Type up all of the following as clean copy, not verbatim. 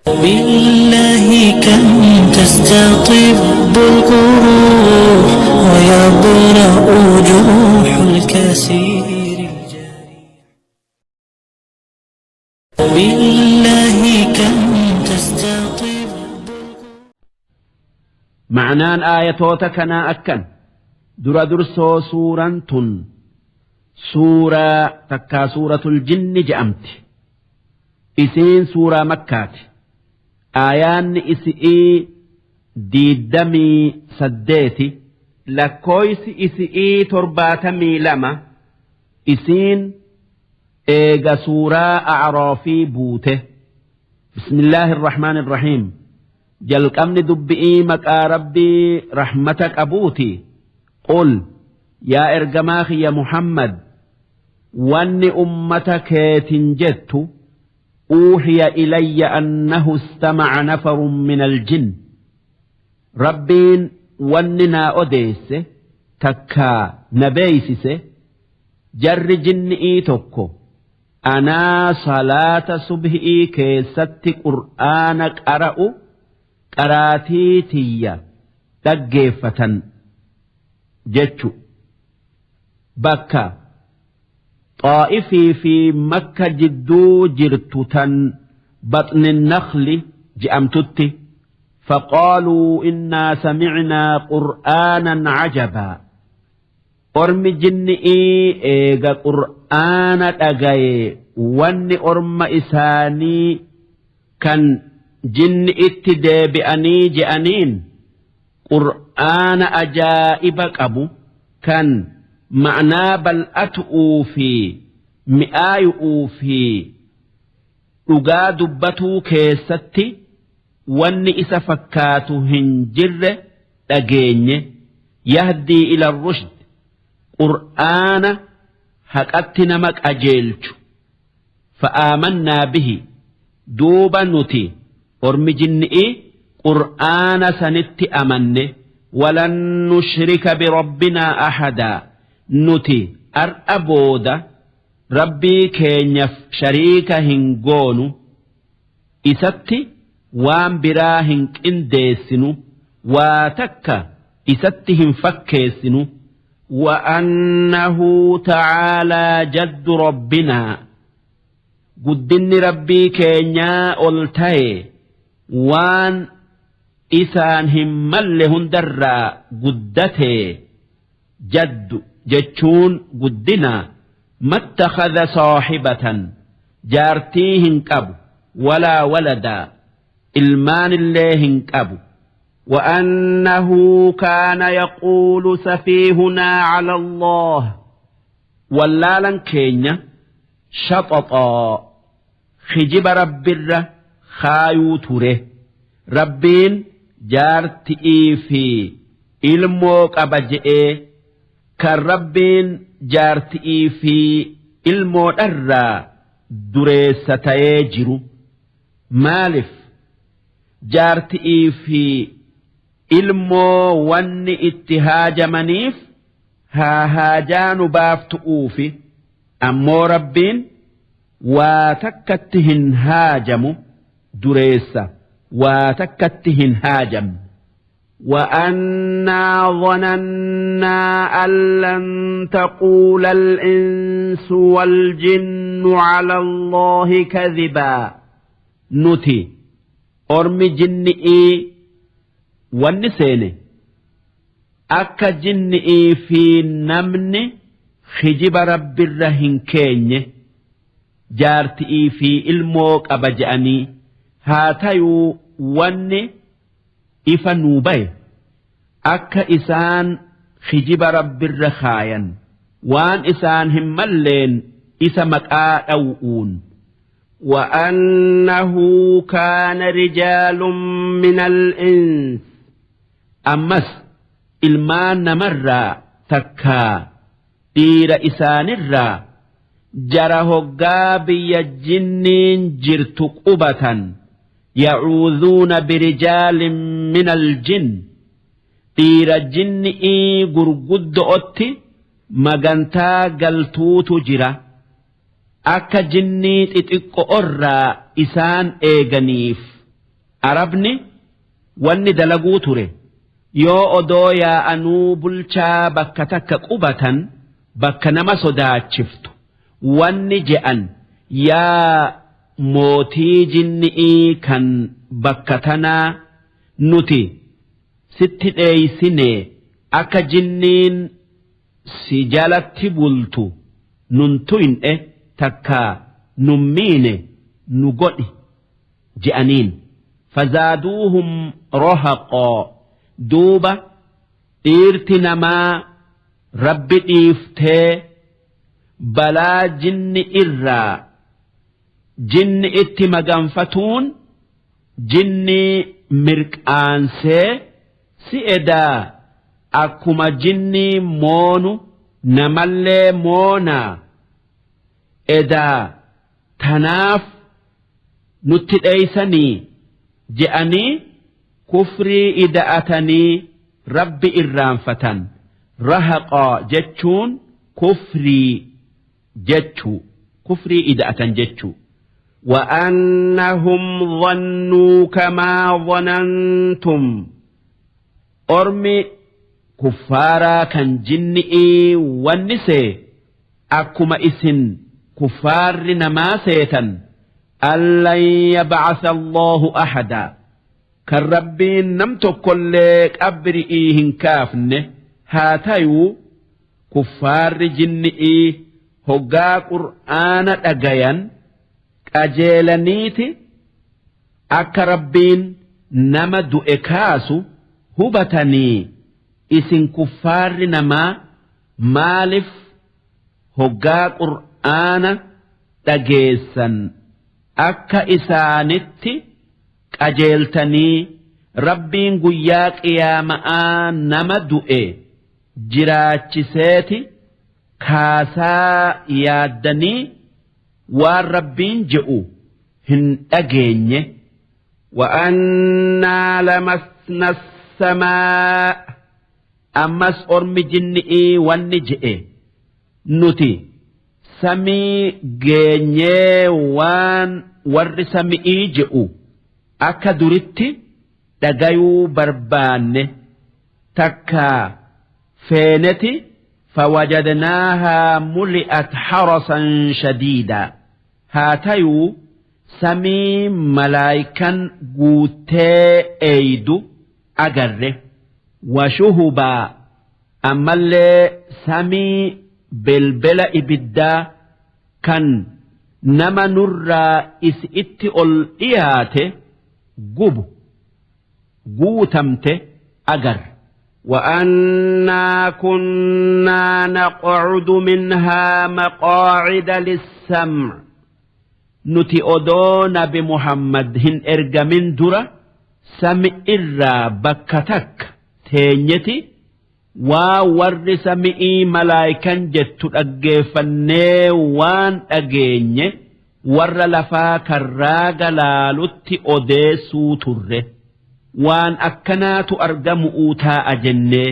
بالله كم تستطب القروح ويبرأ جروح الكثير الجريح. بالله كم تستطب. Ma'anaan aayatoota kanaa akkan dura dursoo suuraan tun suuraa takkaa suuratul jinni je'amti. Isiin suuraa makkaati. Aayaanni isi'ii 28, lakkooysi isi'ii 72. Isiin eega suuraa A'raafii buute. Bismillaahi irrahmaan irrahiim. Jalqabni dubbi'ii maqaa Rabbii rahmata qabuuti. Qul, yaa ergamaa kiyya Muhammad, wanni ummata keetin jettu: uuhiya ilayya annahu istamaca nafarun min aljinn. Rabbiin wanni naa odeesse takkaa na beeysise, jarri jinni'ii tokko anaa salaata subhi'ii keessatti qur'aana qara'u qaraatii tiyya dhaggeeffatan jechu. Bakka Xaa'ifii fi Makka jidduu jirtu tan Baxni Nakhli je'amtutti. Faqaaluu innaa samicnaa qur'aanan cajabaa. Ormi jinni'ii eega qur'aana dhagaye, wanni orma isaanii kan jinni itti deebi'anii je'aniin, qur'aana ajaa'iba qabu kan ma'naa bal'atu'uu fi mi'aayu'uu fi dhugaa dubbatuu keessatti wanni isa fakkaatu hin jirre dhageenye. Yahdii ila rushd, qur'aana haqatti nama qajeelchu. Fa'aamannaa bihi, duuba nuti ormi jinni'i qur'aana sanitti amanne. Walan nushrika birabbinaa ahadaa, nuti ar'a booda Rabbii keenyaf shariika hin goonu, isatti waan biraa hin qindeessinu, waa takka isatti hin fakkeessinu. وأنه تعالى جد ربنا, guddinni Rabbii keenyaa ol ta'e, waan isaan hin malle hundarraa guddate. Jaddu jechuun guddina. ما اتخذ صاحبة, jaartii hin qabu, ولا ولدا, ilmaanillee hin qabu. وأنه كان يقول سفيهنا على الله, wallaalan keenya شططا, kijiba Rabbirra kaayuu ture, Rabbiin jaarti'ii fi ilmoo qaba je'ee, kan Rabbiin jaarti'ii fi ilmoodharraa dureessa ta'ee jiru. Maalif jaarti'ii fi ilmoo wanni itti haajamaniif haa haajaanu baaftu'uufi, ammoo Rabbiin waa takkatti hin haajamu, dureessa waa takkatti hin haajamne. وأنا ظننا أن لن تقول الإنس والجن على الله كذبا. Nuti ormi jinni'ii wanni seene akka jinni'ii fi namni kijiba Rabbirra hin keenye, jaarti'ii fi ilmoo qaba je'anii. Haa tayuu, wanni ifa nuu baye akka isaan kijiba Rabbirra kaayan, waan isaan hin malleen isa maqaa dhaw'uun. وأنه كان رجال من الإنس, ammas ilmaan namarraa takkaa dhiira isaanirraa jara hoggaa biyya jinniin jirtu qubatan, يعوذون برجال من الجن, dhiira jinni'ii gurguddo'otti magantaa galtuutu jira, akka jinnii xixiqqo'orraa isaan eeganiif. Arabni wanni dalaguu ture yoo odoo yaa'anuu bulchaa bakka takka qubatan bakka nama sodaachiftu wanni je'an yaa mootii jinni'ii kan bakka tanaa nuti sitti dheeysine akka jinniin si jalatti bultu nun tuyn'e takkaa nun miine nu godhi je'aniin. Fazaaduuhum rohaqoo duuba dhiirti namaa rabbi dhiiftee balaa jinni irraa jinni itti maganfatuun jinnii mirqaansee si edaa akkuma jinnii moonu namallee moonaa edaa tanaaf nutti dheeysanii je'anii kufrii ida'atanii rabbi irraanfatan rahaqaa jechuun kufrii jechuu kufrii ida'atan jechuu. وأنهم ظنوا كما ظننتم ormi kuffaaraa kan jinni'ii wanni see akkuma isin kuffaarri namaa seetan allan yab'asa Allahu ahada kan rabbiin nam tokkollee qabri'ii hin kaafne haa tayuu kuffaarri jinni'ii hoggaa qur'aana dhagayan qajeelaniiti akka rabbiin nama du'e kaasu hubatanii isin kuffaarri namaa maalif hoggaa qur'aana dhageessan akka isaanitti qajeeltanii rabbiin guyyaa qiyaama'aa nama du'e jiraachiseeti kaasaa yaaddanii waan rabbiin je'u hin dhageenye. وأنا لمسنا السماء ammas ormi jinni'ii wanni je'e nuti samii geenyee waan warri sami'ii je'u akka duritti dhagayuu barbaanne takkaa feeneti فوجدناها ملئت حرسا شديدا haa tayuu samii malaayikan guuttee eeydu agarre وشهبا ammallee samii belbela ibiddaa kan nama nurraa is itti ol dhiyaate gubu guutamte agarre. وأنا كنا نقعد منها مقاعد للسمع nuti odoo nabi Muhammad hin ergamin dura sami irraa bakka takka teenyeti waa warri sami'ii malaayikan jettu dhaggeeffannee waan dhageenye warra lafaa karraa galaalutti odeessuu turre waan akkanaatu argamu'uu taa'a jennee.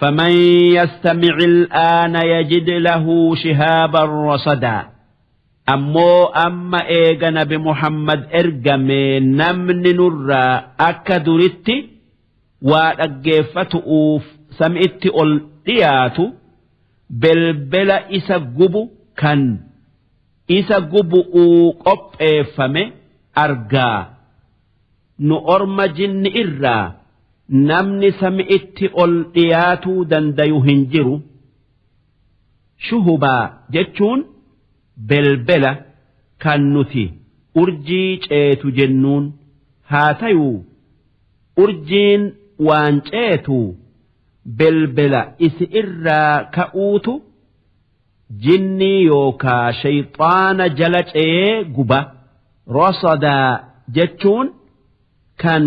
فمن يستمع الآن يجد له شهابا رصدا ammoo amma eega nabi Muhammad ergame namni nurraa akka duritti waa dhaggeeffatu'uuf sami'itti ol dhiyaatu belbela isa gubu kan isa gubu'uu qopheeffame argaa nu orma jinni irraa namni sami'itti ol dhiyaatuu dandayu hin jiru shuhubaa jechuun belbela kan nuti urjii ceetu jennuun haa tayuu urjiin waan ceetu belbela isi irraa ka'uutu jinnii yookaa shayxaana jala ce'ee guba rasadaa jechuun kan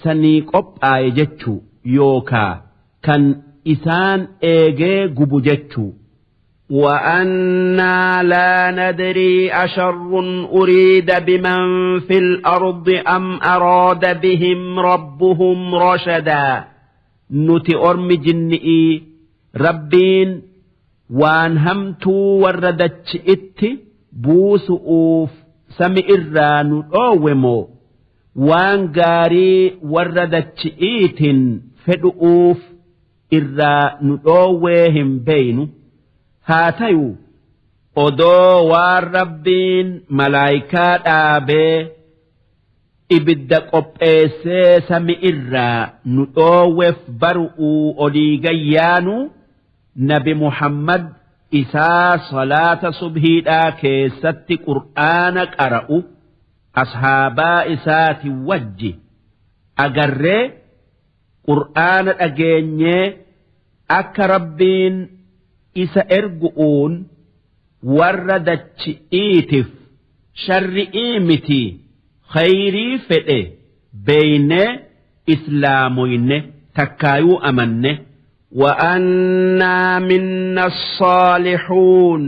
sanii qophaaye jechuu yookaa kan isaan eegee gubu jechuu. وأنا لا ندري أشر أريد بمن في الأرض أم أراد بهم ربهم رشدا nuti ormi jinni'ii rabbiin waan hamtuu warra dachi'itti buusu'uuf sami irraa nu dhoowwe moo Waan gaarii warra dachi'iitin fedhu'uuf irraa nu dhoowwee hin beynu. Haa tayuu odoo waan Rabbiin malaaykaa dhaabee ibidda qopheessee sami'irraa nu dhoowwef baru'uu olii gayyaanuu nabi Muhammad isaa salaata subhiidhaa keessatti qur'aana qara'u ashaabaa isaati wajji agarree qur'aana dhageenyee akka Rabbiin isa ergu'uun warra dachi'iitif sharri'ii miti khayrii fedhe beeynee islaamoyne takkaayuu amanne. Wa'annaa minna saalixuun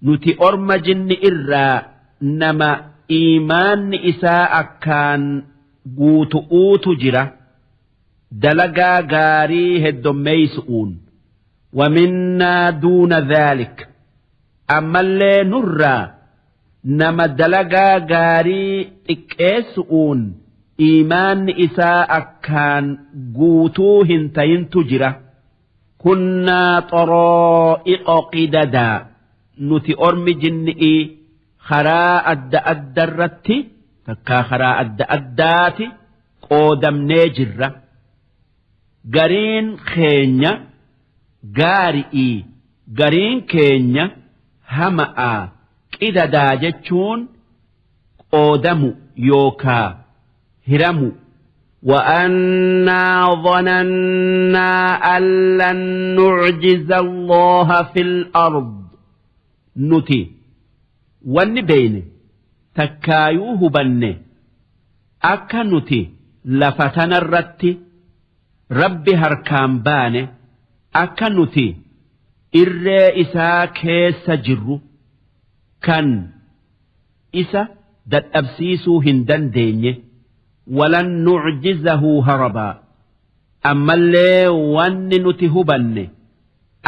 nuti orma jinni irraa nama iimaanni isaa akkaan guutu'uutu jira dalagaa gaarii heddommeeysu'uun. Waminnaa duuna dhaalik ammallee nurraa nama dalagaa gaarii xiqqeessu'uun iimaanni isaa akkaan guutuu hin tayintu jira. Kunnaa xaraa'iqa qidadaa nuti ormi jinni'ii karaa adda addarratti takkaa karaa adda addaati qoodamnee jirra. Gariin keenya gaari'ii gariin keenya hama'aa qidadaa jechuun qoodamu yookaa hiramu. وأنا ظننا أن لن نعجز الله في الأرض nuti wanni beeyne takkaayuu hubanne akka nuti lafa tanarratti Rabbi harkaan baane, akka nuti irree isaa keessa jirru kan isa dadhabsiisuu hin dandeenye. Walan nucjizahu harabaa ammallee wanni nuti hubanne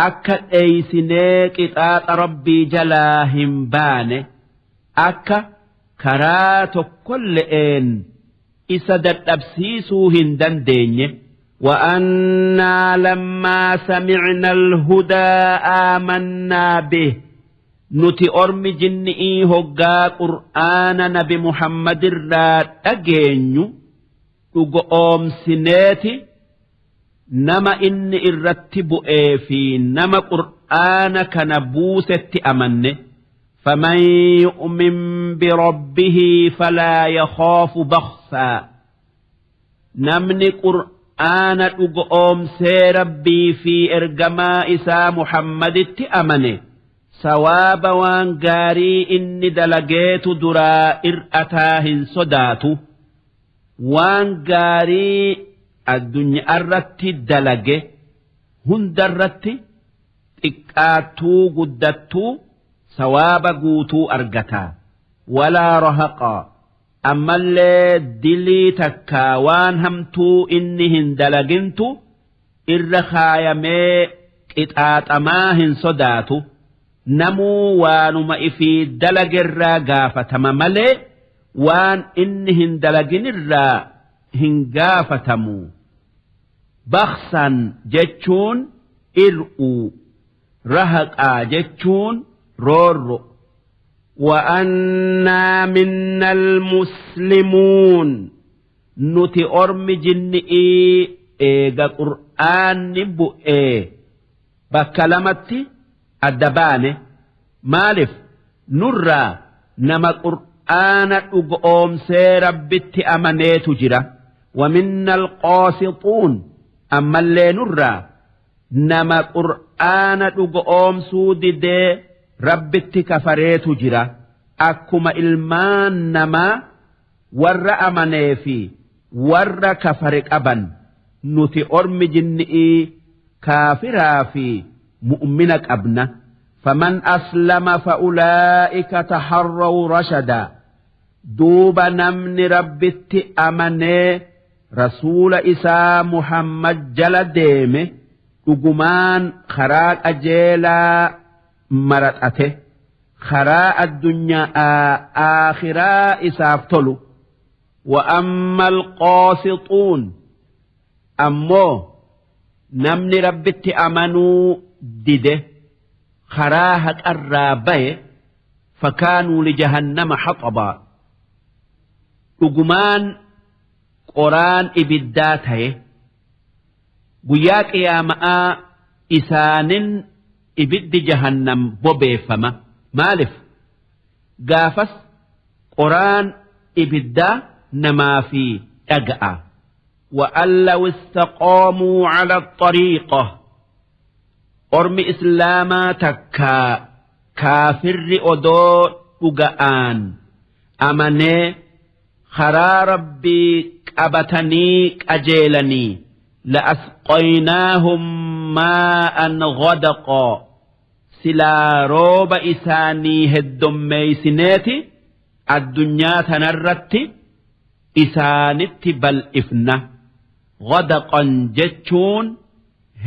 akka dheeysinee qixaaxa Rabbii jalaa hin baane, akka karaa tokkolle'een isa dadhabsiisuu hin dandeenye. وأنا لما سمعنا الهدى آمنا به nuti ormi jinni'ii hoggaa qur'aana nabi Muhammad irraa dhageenyu dhugo oomsineeti nama inni irratti bu'ee fi nama qur'aana kana buusetti amanne. فمن يؤمن بربه فلا يخاف بخسا namni qur'aana dhugo oomsee Rabbii fi ergamaa isaa Muhammaditti amane sawaaba waan gaarii inni dalageetu duraa ir'ataa hin sodaatu. Waan gaarii addunyaarratti dalage hundarratti xiqqaattuu guddattuu sawaaba guutuu argata. Walaa rahaqaa ammallee dilii takkaa waan hamtuu inni hin dalagintu irra kaayamee qixaaxamaa hin sodaatu. Namuu waanuma ifii dalagerraa gaafatama malee waan inni hin dalaginirraa hin gaafatamu. Baksan jechuun ir'uu, rahaqaa jechuun roorro. وأنا منا المسلمون nuti ormi jinni'ii eega qur'aanni bu'ee bakka lamatti adda baane. Maaliif? Nurraa nama qur'aana dhugoomsee Rabbitti amaneetu jira. ومنا القاسطون ammallee nurraa nama qur'aana dhugoomsuu didee Rabbitti kafareetu jira. Akkuma ilmaan namaa warra amanee fi warra kafare qaban, nuti ormi jinni'ii kaafiraa fi mu'mina qabna. فمن أسلم فأولئك تحروا رشدا duuba namni Rabbitti amanee rasuula isaa Muhammad jala deeme dhugumaan karaa qajeelaa maraxate, karaa addunyaa aakhiraa isaaf tolu. Wa'amma alqaasixuun ammoo namni rabbitti amanuu dide karaa haqarraa baye fakaanuu lijahannama haxabaa dhugumaan qoraan ibiddaa taye guyyaa qiyaama'aa isaanin ibiddi jahannam bobeeffama maalif gaafas qoraan ibiddaa namaa fi dhaga'a. وأن لو استقاموا على الطريقة ormi islaamaa takkaa kaafirri odoo dhuga'aan amanee karaa rabbii qabatanii qajeelanii la'asqaynaahum maa'an ghadaqaa silaa rooba isaanii heddommeeysineeti addunyaa tanarratti isaanitti bal'ifna ghadaqan jechuun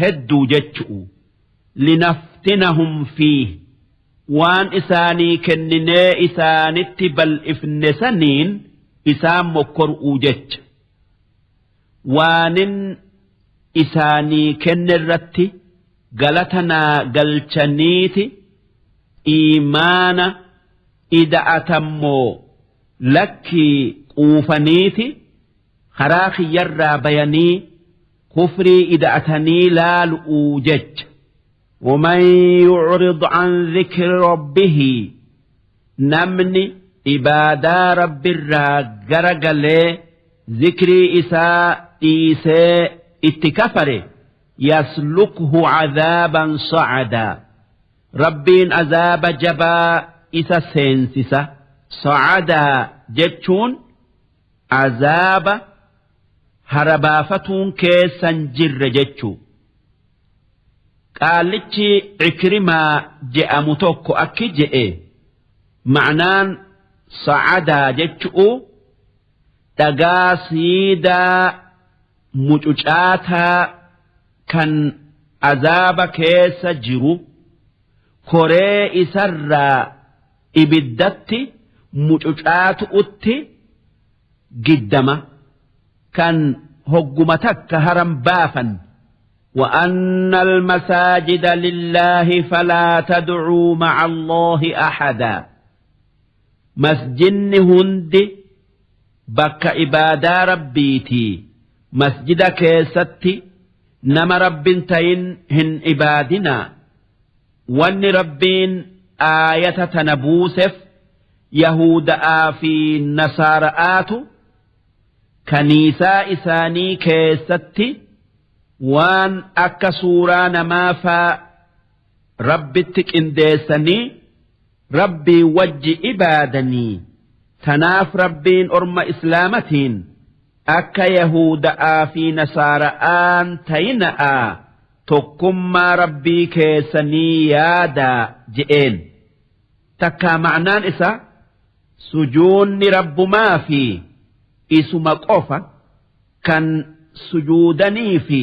hedduu jechu'u linaftinahum fiih waan isaanii kenninee isaanitti bal'ifne saniin isaan mokkor'uu jecha waanin isaanii kennerratti galata naa galchaniiti iimaana ida'atammoo lakkii quufaniiti karaa kiyyarraa bayanii kufrii ida'atanii laalu'uu jecha. ومن يعرض عن ذكر ربه namni ibaadaa rabbirraa garagalee zikrii isaa dhiisee itti kafare yaslukhu cadaaban sacadaa rabbiin azaaba jabaa isa seensisa sacadaa jechuun azaaba harabaafatuun keessan jirre jechuu Qaallichi Ikrimaa je'amu tokko akki je'e ma'naan sa'adaa jechu'u dhagaa siidaa mucucaataa kan azaaba keessa jiru koree isarraa ibiddatti mucucaatu'utti giddama kan hogguma takka haram baafan وأن المساجد لله فلا تدعوا مع الله أحدا مسجن هند بك إبادة ربيتي مسجد كيستي نما رب تين هن إبادنا وان ربين آية تنبوسف يهودا في نصارآت kaniisaa isaanii keessatti waan akka suuraa namaa faa rabbitti qindeessanii rabbii wajji ibaadanii tanaaf rabbiin orma islaamatiin akka yahuuda'aa fi nasaara'aan tayina'aa tokkummaa rabbii keessanii yaadaa je'een takkaa ma'naan isaa Sujuunni Rabbumaa fi isuma qofa kan sujuudanii fi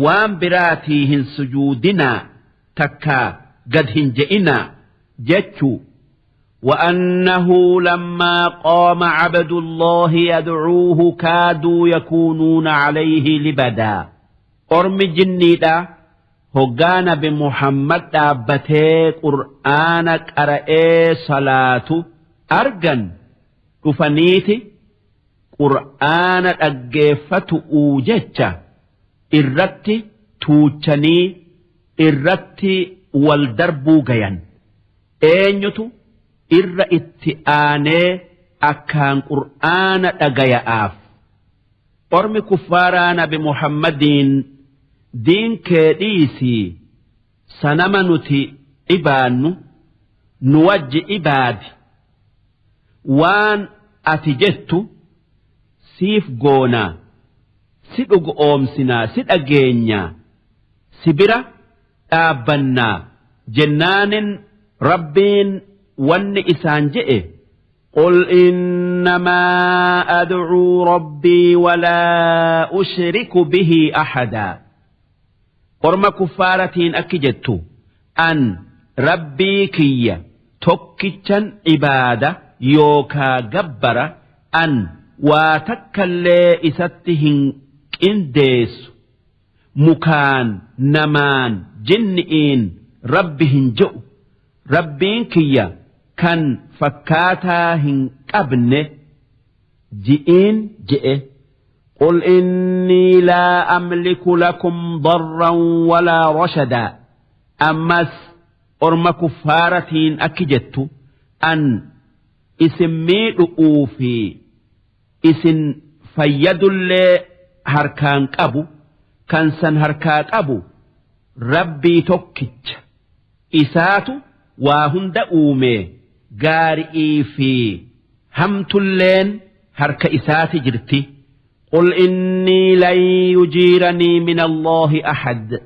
waan biraatii hin sujuudinaa takkaa gad hin je'inaa jechuu. وأنه لما قام عبد الله يدعوه كادوا يكونون عليه لبدا Ormi jinniidha Hoggaa nabi Muhammad dhaabbatee qur'aana qara'ee salaatu argan dhufaniiti qur'aana dhaggeeffatu'uu jecha irratti tuuchanii irratti wal darbuu gayan. Eenyutu irra itti aanee akkaan qur'aana dhagaya'aaf. Ormi kuffaaraa nabi Muhammadiin Diin kee dhiisii sanama nuti ibaannu nu wajji ibaadi waan ati jettu siif goonaa si dhugo'oomsinaa si dhageenyaa si bira dhaabbannaa jennaanin Rabbiin wanni isaan je'e قل إنما أدعو ربي ولا أشرك به أحدا Orma kuffaaratiin akki jettu an rabbii kiyya tokkichan ibaada yookaa gabbara an waa takkallee isatti hin qindeessu mukaan namaan jinni'iin Rabbi hin je'u Rabbiin kiyya kan fakkaataa hin qabne ji'iin je'e. قل إني لا أملك لكم ضرا ولا رشدا أمس orma kuffaaratiin akki jettu an isin miidhu'uu fi isin fayyadullee harkaan qabu kan san harkaa qabu Rabbii tokkicha isaatu waa hunda uume gaari'ii fi hamtulleen harka isaati jirti. قل إني لن يجيرني من الله أحد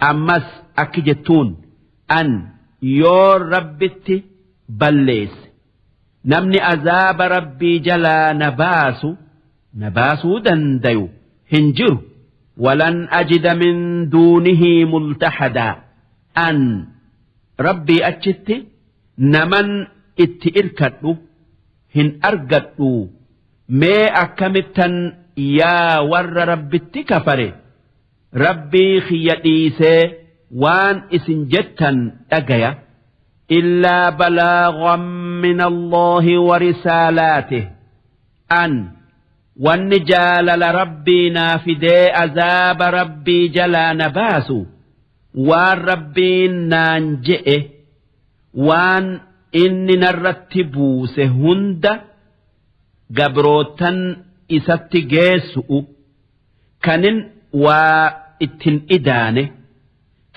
ammas akki jettuun an yoo Rabbitti balleesse namni azaaba Rabbii jalaa na baasu na baasuu dandayu hin jiru. Walan ajida min duunihi multahadaa an Rabbii achitti naman itti irkadhu hin argadhu. Mee akkamittan yaa warra Rabbitti kafare Rabbii kiyya dhiisee waan isin jettan dhagaya? Illaa balaaghan min Allaahi wa risaalaatih an wanni jaalala Rabbii naa fidee azaaba Rabbii jalaa na baasu waan Rabbiin naan je'e waan inni narratti buuse hunda gabroottan isatti geessu'u kanin waa ittin idaane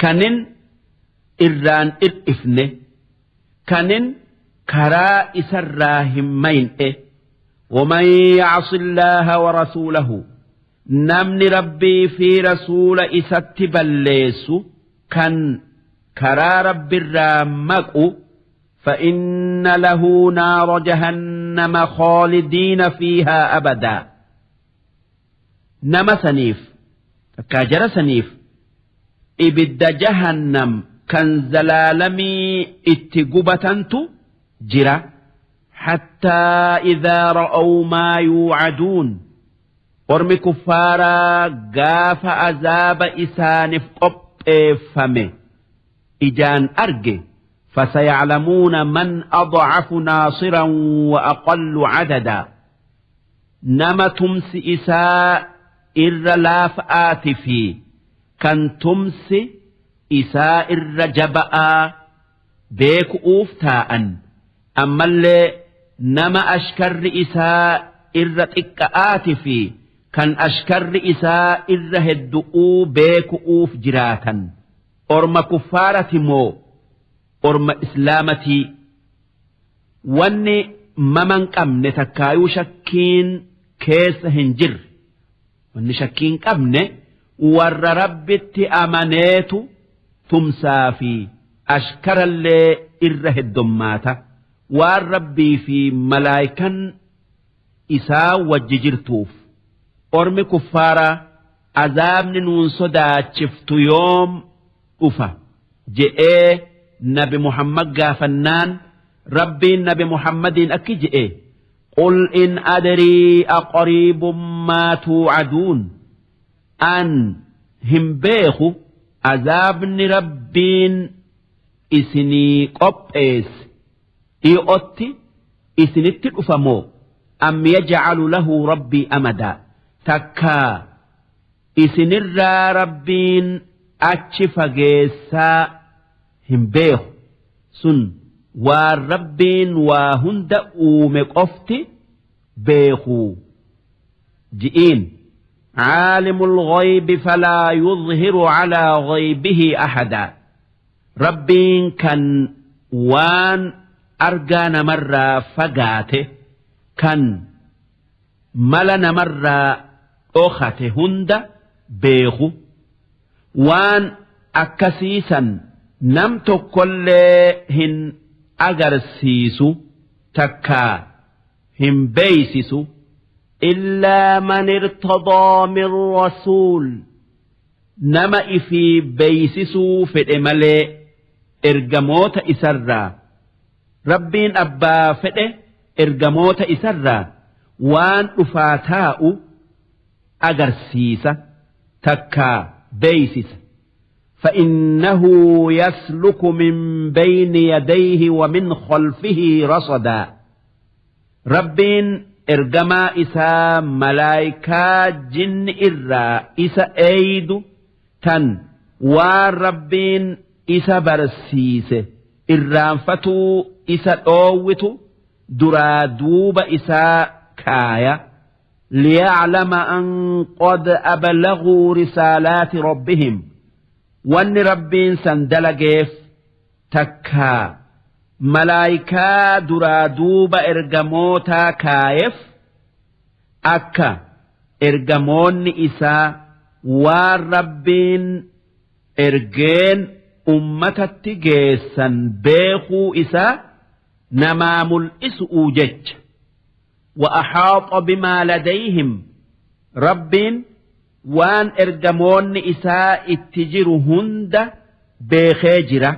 kanin irraan ir'ifne kanin karaa isarraa hin mayn'e. ومن يعص الله ورسوله namni Rabbii fi rasuula isatti balleessu kan karaa Rabbirraa maqu فإن له نار جهنم خالدين فيها أبدا nama saniif takkaa jara saniif ibidda jahannam kan zalaalamii itti gubatantu jira. Hattaa idhaa ra'aw maa yuucaduun ormi kuffaaraa gaafa azaaba isaaniif qopheeffame ijaan arge fasayaclamuuna man adcafu naasiran wa aqallu cadadaa nama tumsi isaa irra laafa'aati fi kan tumsi isaa irra jaba'aa beeku'uuf taa'an. Ammallee nama ashkarri isaa irra xiqqa'aati fi kan ashkarri isaa irra heddu'uu beeku'uuf jiraatan. Orma kuffaarati moo orma islaamatii? Wanni maman qabne takkaayuu shakkiin keessa hin jirre wanni shakkiin qabne warra Rabbitti amaneetu tumsaa fi ashkarallee irra heddommaata waan Rabbii fi malaaykan isaa wajji jirtuuf. Ormi kuffaaraa azaabni nuun sodaachiftu yoom dhufa je'ee nabi Muhammad gaafannaan Rabbiin nabi Muhammadiin akki je'e: qul in adrii aqariibun maa tuu'aduun an hin beeku azaabni Rabbiin isinii qopheesse dhi'otti isinitti dhufa moo am yaj'alu lahu Rabbii amadaa takkaa isinirraa Rabbiin achi fageessaa hin beeku. Sun waan Rabbiin waa hunda uume qofti beeku ji'iin. Caalimul ghaybi falaa yudhiru calaa ghaybihi ahadaa Rabbiin kan waan argaa namarraa fagaate kan mala namarraa dhokate hunda beeku waan akkasiisan nam tokkollee hin agarsiisu takkaa hin beeysisu. Illaa man irtadaa min rasuul nama ifii beeysisuu fedhe malee ergamoota isarraa. Rabbiin abbaa fedhe ergamoota isarraa waan dhufaa taa'u agarsiisa takkaa beeysisa. فإنه يسلك من بين يديه ومن خلفه رصدا. Rabbiin ergamaa isaa malaayikaa jinni irraa isa eeydu tan waan Rabbiin isa barsiise irraanfatuu isa dhoowwitu duraa duuba isaa kaaya. ليعلم أن قد أبلغوا رسالات ربهم. Wanni Rabbiin san dalageef takkaa malaayikaa duraa duuba ergamootaa kaayeef akka ergamoonni isaa waan Rabbiin ergeen ummatatti geessan beekuu isaa namaa mul'isu'uu jecha. وأحاط بما لديهم. Rabbiin waan ergamoonni isaa itti jiru hunda beekee jira.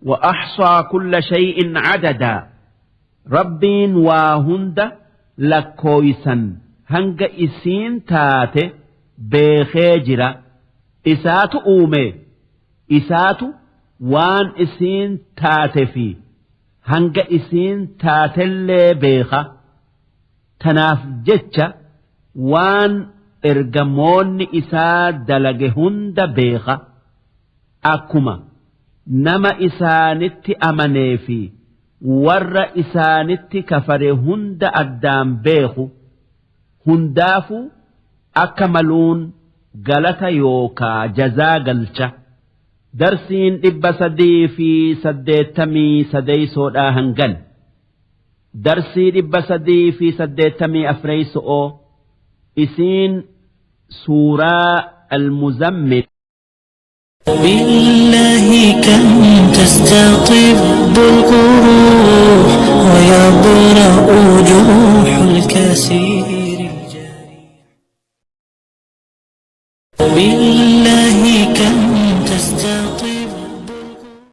وأحصى كل شيء عددا. Rabbiin waa hunda lakkooysan hanga isiin taate beekee jira. Isaatu uume, isaatu waan isiin taate fi hanga isiin taatellee beeka. Tanaaf jecha waan ergamoonni isaa dalage hunda beeka. Akkuma nama isaanitti amanee fi warra isaanitti kafare hunda addaan beeku. Hundaafuu akka maluun galata yookaa jazaa galcha. Darsiin 383soodhaa hangan. Darsii 384so'oo isiin suuraa Almuzammil. بالله كم تستطب القروح ويبرأ جروح الكثير الجارح. بالله